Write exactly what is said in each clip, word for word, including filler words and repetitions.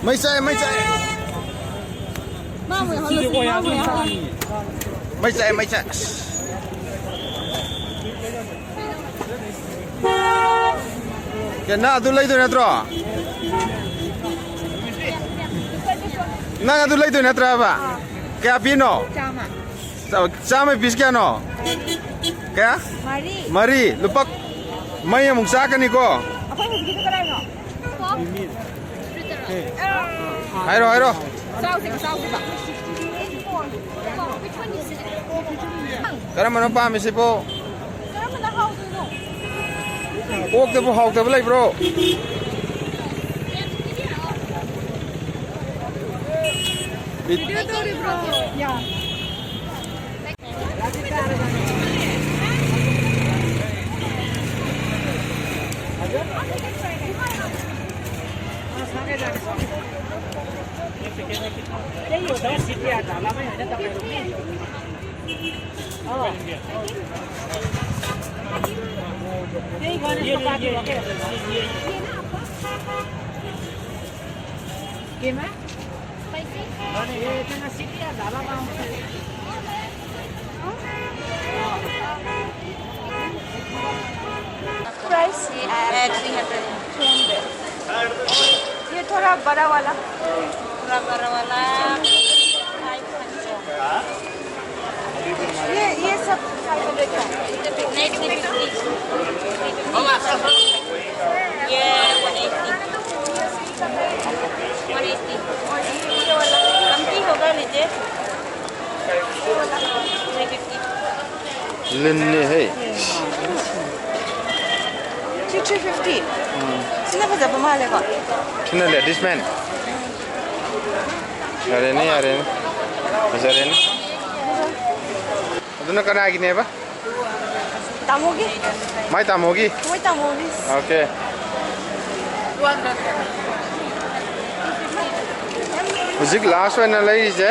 ꯃꯩ ꯆꯥꯛꯑꯦ, ꯃꯩ ꯆꯥꯛꯑꯦ꯫ ꯃꯥ ꯑꯃꯨꯛ ꯌꯥꯎꯍꯜꯂꯁꯤ, ꯃꯥ ꯑꯃꯨꯛ ꯌꯥꯎꯍꯜꯂꯁꯤ꯫ ꯃꯩ ꯆꯥꯛꯑꯦ, ꯃꯩ ꯆꯥꯛꯑꯦ꯫ ꯑꯁ꯫ ꯀꯩ, ꯅꯪ ꯑꯗꯨ ꯂꯩꯗꯣꯏ ꯅꯠꯇ꯭ꯔꯣ? ꯅꯪ ꯑꯗꯨ ꯂꯩꯗꯣꯏ ꯅꯠꯇ꯭ꯔꯕ? ꯀꯌꯥ ꯄꯤꯅꯣ? ꯆꯥꯝꯃ꯫ ꯆꯥ-, ꯆꯥꯝꯃ ꯄꯤꯁ ꯀꯌꯥꯅꯣ? ꯀꯌꯥ? ꯃꯔꯤ꯫ ꯃꯔꯤ꯫ ꯂꯨꯄꯥ ꯃꯩ ꯑꯃꯨꯛ ꯆꯥꯛꯀꯅꯤꯀꯣ꯫ ꯑꯩꯈꯣꯏ ꯍꯧꯖꯤꯛꯀꯤꯗꯣ ꯀꯗꯥꯏꯅꯣ? ꯍꯥꯏꯔꯣ, ꯍꯥꯏꯔꯣ꯫ ꯆꯥꯎꯁꯦꯕ, ꯆꯥꯎꯁꯦꯕ꯫ ꯀꯔꯝꯕꯅꯣ ꯄꯥꯝꯃꯤꯁꯤꯕꯣ? ꯀꯔꯝꯕꯅ ꯍꯥꯎꯗꯣꯏꯅꯣ? ꯑꯣꯛꯇꯕꯨ ꯍꯥꯎꯇꯕ ꯂꯩꯕ꯭ꯔꯣ? ꯚꯤꯗꯤꯑꯣ ꯇꯧꯔꯤꯕ꯭ꯔꯣ? ꯌꯥ꯫ प्राइस? ये, अ, थ्री हंड्रेड। Three hundred. ये थोड़ा बड़ा वाला। थोड़ा बड़ा वाला, फाइव हंड्रेड। ये, ये सब फाइव हंड्रेड का है। नहीं, थ्री फिफ्टी। ये वन एटी। One eighty. और ये वाला कमती होगा, लीजिए। Three fifty. ꯂꯤꯟꯅꯦ ꯍꯦ꯫ C three fifty. ꯎꯝ꯫ ꯁꯤꯅ ꯐꯖꯕ ꯃꯥꯜꯂꯦꯀꯣ꯫ ꯁꯤꯅ ꯂꯦꯗꯤꯁ ꯃꯦꯟ꯫ ꯌꯥꯔꯦꯅꯦ, ꯌꯥꯔꯦꯅꯦ꯫ ꯐꯖꯔꯦꯅꯦ꯫ ꯑꯗꯨꯅ ꯀꯅꯥꯒꯤꯅꯦꯕ? ꯇꯥꯃꯣꯒꯤ꯫ ꯃꯥꯏ ꯇꯥꯃꯣꯒꯤ? ꯃꯣꯏ ꯇꯥꯃꯣꯒꯤ꯫ ꯑꯣꯀꯦ꯫ ꯍꯧꯖꯤꯛ ꯂꯥꯁ ꯑꯣꯏꯅ ꯂꯩꯔꯤꯁꯦ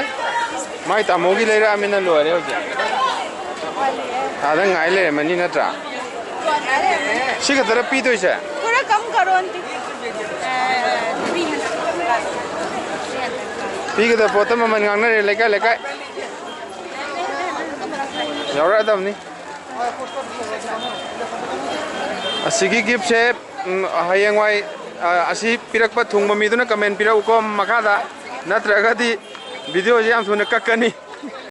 ꯃꯥꯏ ꯇꯥꯃꯣꯒꯤ ꯂꯩꯔꯛꯑꯃꯤꯅ ꯂꯣꯏꯔꯦ ꯍꯧꯖꯤꯛ꯫ ꯑꯥꯗ ꯉꯥꯏ ꯂꯩꯔꯝꯃꯅꯤ ꯅꯠꯇ꯭ꯔꯥ? ꯁꯤ ꯈꯛꯇꯔ ꯄꯤꯗꯣꯏꯁꯦ? थोड़ा कम करो आंटी। ꯄꯤꯒꯗꯕ ꯄꯣꯠꯇ ꯃꯃꯜ ꯉꯥꯡꯅꯔꯦ ꯂꯩꯀꯥꯏ ꯂꯩꯀꯥꯏ꯫ ꯌꯥꯎꯔꯛꯑꯗꯕꯅꯤ꯫ ꯑꯁꯤꯒꯤ gift ꯁꯦ, ꯎꯝ, ꯍꯌꯦꯡꯋꯥꯏ, ꯑ, ꯑꯁꯤ ꯄꯤꯔꯛꯄ ꯊꯨꯡꯕ ꯃꯤꯗꯨꯅ comment ꯄꯤꯔꯛꯎꯀꯣ ꯃꯈꯥꯗ, ꯅꯠꯇ꯭ꯔꯒꯗꯤ video ꯁꯦ ꯌꯥꯝ ꯊꯨꯅ ꯀꯛꯀꯅꯤ꯫